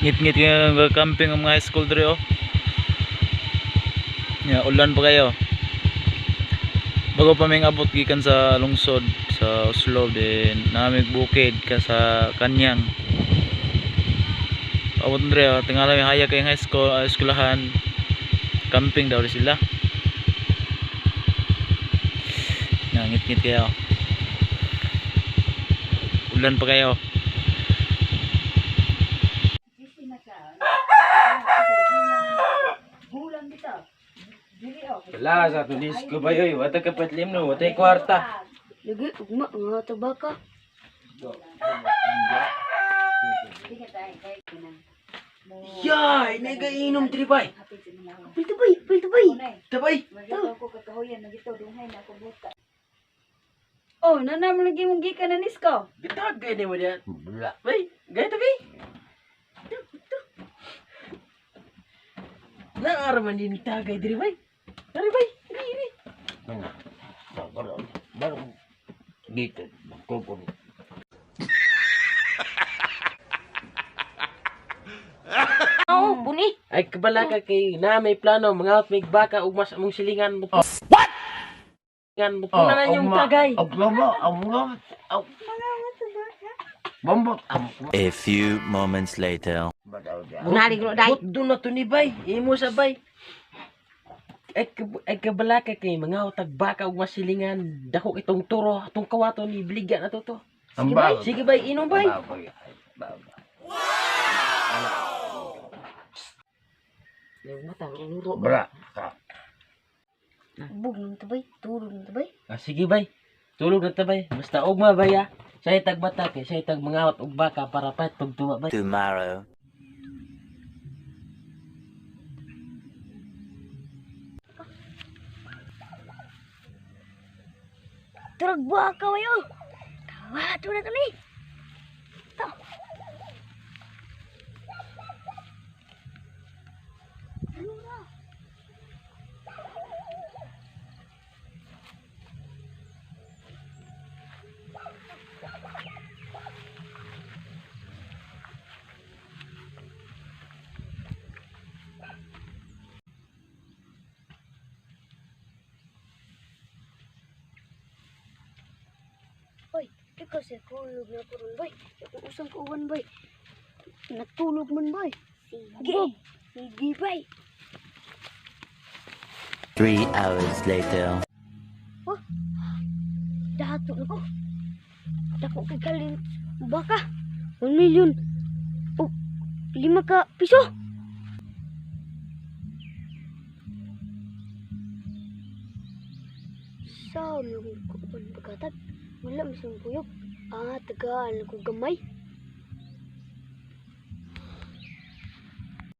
Ngit-ngit nga camping ang mga high school diri oh. Ya, ulan pa kayo. Bago pa ming abot gikan sa lungsod sa Oslob din namig bukid ka sa Kanyang. Abot diri oh, tingala may hayag kay high school, eskwelahan. Camping daw sila. Ngit-ngit kayo. Ulan pa kayo. Wala sa tulis ko ba yoy? Wata ka patlim no, wata kwarta. Lagi, ugma, mga tabaka. Ya, ini ka inom tribay. Pil tabay, pil tabay. Tabay. Oh, nana mo lagi mong gikan na nisko. Bitag gay ni mo diyan. Bay, gay to gay. Naaraman din tagay diri bay. Dari bay. Diri diri. Oo, puni. Ay kabala ka kay na may plano mga may baka ug mas among silingan mo. What? Ngan mo na na yung tagay. A few moments later. Bunalig no, day. But doon na to ni bay. Imo sa bay. Ay kabala ka kay mga utag baka ug masilingan dako itong turo atong kawato ni bligya na to to. Sige bay, sige bay, inom bay. Bug ng tabay, tulog ng tabay. Ah, sige bay. Tulog na ta bay. Basta ugma bay ah. Say tag bata kay say tag mangawat og baka para pa tugtuwa bay. Tomorrow. Turag baka wayo. Kawato na kami. To. Hoy, ikaw sa kuyog na karon bay. Usang kauban bay. Natulog man bay. Sige. Sige bay. 3 hours later. Oh. Dato na ko. Dako kay kalin baka 1 million. Oh, 5 ka piso. Sa yung kuan pagkatag wala mismo puyog. Ah, tagaan ko gamay.